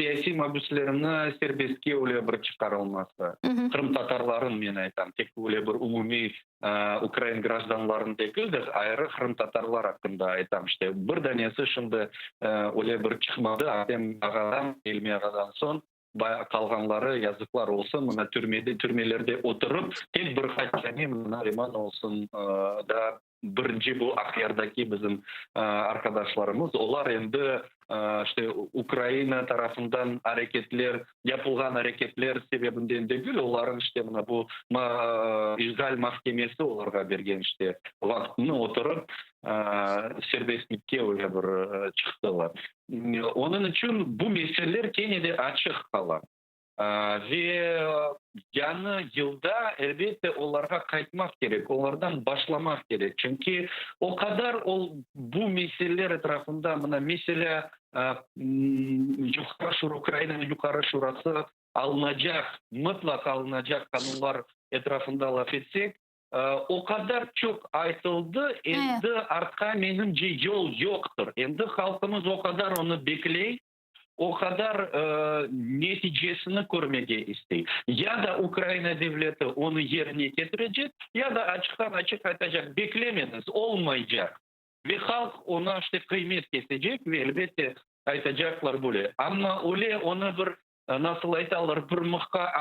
siyasiy mabüslerni serbestke öyle bir çıqarılması, qırımtatarların men aytam, tek öyle bir umumiy ukrain grajdanların degil de, ayrı qırımtatarlar aqqında aytam, işte, bir danesi şimdi öyle bir çıqmadı, Ahtem ağadan, İlmi ağadan soñ qalğanları, yazıqlar olsun, mına türmede, türmelerde oturıp, tek bir qaç dane, mına Nariman olsun, daa Birinci bu Aqyardaki bizim arqadaşlarımız, olar endi işte Ukraina tarafından areketler, yapılğan areketler sebebinden degil, olarıñ işte mına bu işğal mahkemesi olarğa bergen işte vaqtını oturıp serbestlikke öyle bir çıqtılar. Onıñ içün bu meseleler kene de açıq qala. Ve yañı yılda, elbette, olarğa qaytmaq kerek, olardan başlamaq kerek. Çünki o qadar ol bu meseleler etrafında, mına, meselâ, Yuqarı Şura, Ukrainanıñ Yuqarı Şurası alınacaq, mıtlaq alınacaq qanunlar etrafında laf etsek, o qadar çoq aytıldı, endi artqa, menimce, yol yoqtır. Endi halqımız o qadar onı bekley. O qadar neticesini körmege istey. Ya da Ukraina devleti onı yerine ketirecek, ya da açıqtan-açıq aytacaq, beklemeñiz, olmaycaq. Ve halq oña işte qıymet kesecek ve, elbette, aytacaqlar böyle. Amma öyle onı bir, nasıl aytalar, bir mıhqa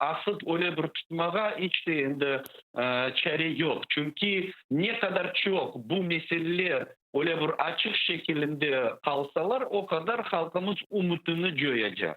asıp öyle bir tutmağa iç de endi çare yoq. Çünki ne qadar çoq bu meseleler Öyle bir açıq şekilinde qalsalar, o qadar halqımız ümütini coyacaq.